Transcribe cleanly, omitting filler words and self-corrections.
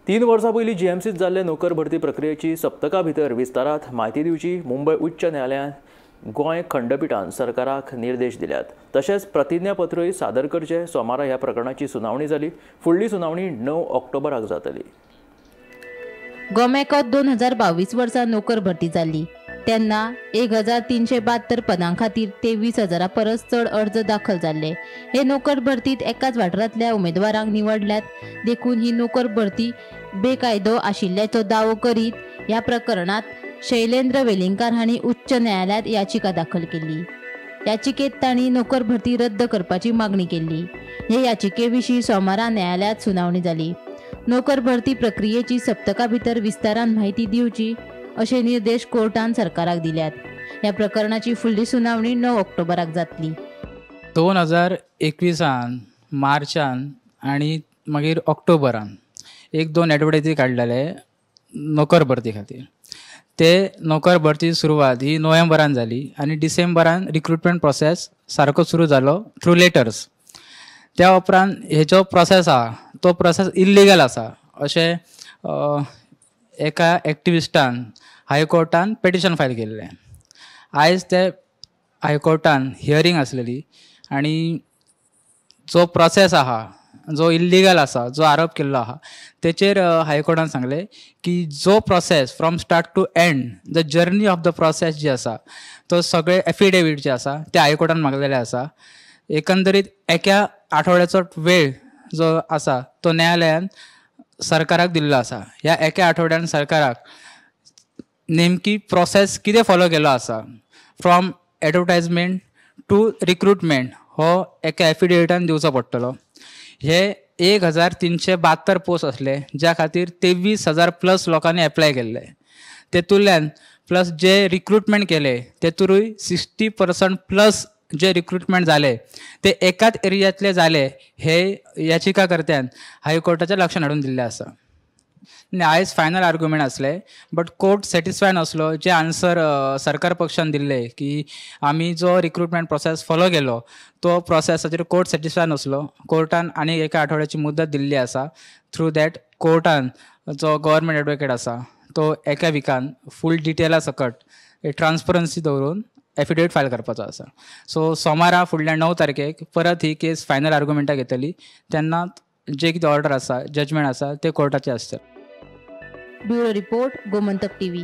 3 वर्सां पयलीं जीएमसीत जाल्ले नोकर भरती प्रक्रियेची सप्तका भितर विस्तारात म्हायती दिवची मुंबय उच्च न्यायालयान गोंय खंडपिठान सरकाराक निर्देश दिल्यात. तशेंच प्रतिज्ञापत्रूय सादर करचे. सोमारा ह्या प्रकरणाची सुनावणी जाली. फुडली सुनावणी 9 ऑक्टोबराक जातली. गोमॅकॉत 2022 वर्सा नोकर भरती जाल्ली तेन्ना 1372 पदां खातीर 23,000 परस चड अर्ज दाखल जाल्ले. हे नोकर भरतीत एकाच वाठारांतल्या उमेदवारांक निवडल्यात देखून ही नोकर भरती बेकायदो आशिल्ल्याचो दावो करीत ह्या प्रकरणात शैलेंद्र वेलिंगकार हांणी उच्च न्यायालयांत याचिका दाखल केली. याचिकेत तांणी नोकर भरती रद्द करपाची मागणी केल्ली. हे याचिके विशीं सोमारा न्यायालयांत सुनावणी जाली. नोकर भरती प्रक्रियेची सप्तका भितर विस्तारान म्हायती दिवची अशे निर्देश कोर्टान सरकाराक दिल्यात. ह्या प्रकरणाची फुडली सुनावणी 9 ऑक्टोबराक जातली. 2021 मार्चान आनी मागीर ऑक्टोबरान 1-2 एडवर्टायजी काडलेले नोकर भरती खातीर. ते नोकर भरती सुरवात ही नोव्हेंबरान जाली आनी डिसेंबरान रिक्रुटमेंट प्रोसेस सारको सुरू जालो थ्रू लेटर्स. त्या उपरांत हेजो प्रोसेस आहा तो प्रोसेस इल्लिगल आसा अशें एका एक्टिविस्टान हायकोर्टान पेटिशन फायल केल्लें. आयज ते हायकोर्टान हियरींग आसलेली आनी जो प्रोसेस आहा जो इल्लिगल आसा जो आरोप केल्लो आहा तेचेर हायकोर्टान सांगलें की जो process from start to end the journey of the process जी आसा तो सगळे एफिडेवीट जे आसा ते हायकोर्टान मागलेले आसा. एकंदरीत एका आठवड्याचो वेळ जो आसा तो न्यायालयान सरकाराक दिल्लो आसा. ह्या एका आठवड्यान सरकाराक नेमकी प्रोसेस कितें फॉलो केलो आसा फ्रॉम एडवर्टायजमेंट टू रिक्रुटमेंट हो एका एफिडेविटान दिवचो पडटलो. हे 1372 पोस्ट आसले ज्या खातीर 23,000 प्लस लोकांनी एप्लाय केल्ले. तेतूंतल्यान प्लस जे रिक्रुटमेंट केले तेतूंतय 60% प्लस जे रिक्रुटमेंट जाले ते एकाच एरियांतले जाले हे याचिकाकर्त्यान हायकोर्टाच्या लक्षांत हाडून दिल्लें आसा. आनी आयज फायनल आर्ग्युमेंट आसले बट कोर्ट सॅटिस्फाय नासलो जे आन्सर सरकार पक्षान दिल्ले की आमी जो रिक्रुटमेंट प्रोसेस फॉलो केलो तो प्रोसेसाचेर कोर्ट सॅटिस्फाय नासलो. कोर्टान आनी एका आठवड्याची मुदत दिल्ली आसा. थ्रू that कोर्टान जो गव्हर्मेंट एडवोकेट आसा तो एका विकान फूल डिटेला सकट ट्रान्सपरन्सी दवरून एफिडेवीट फायल करपाचो आसा. सो सोमारा फुडल्या 9 तारखेक परत ही केस फायनल आर्ग्युमेंटाक येतली तेन्ना जे कितें ऑर्डर आसा जजमेंट आसा ते कोर्टाचे आसतले. Bureau report, Gomantak TV.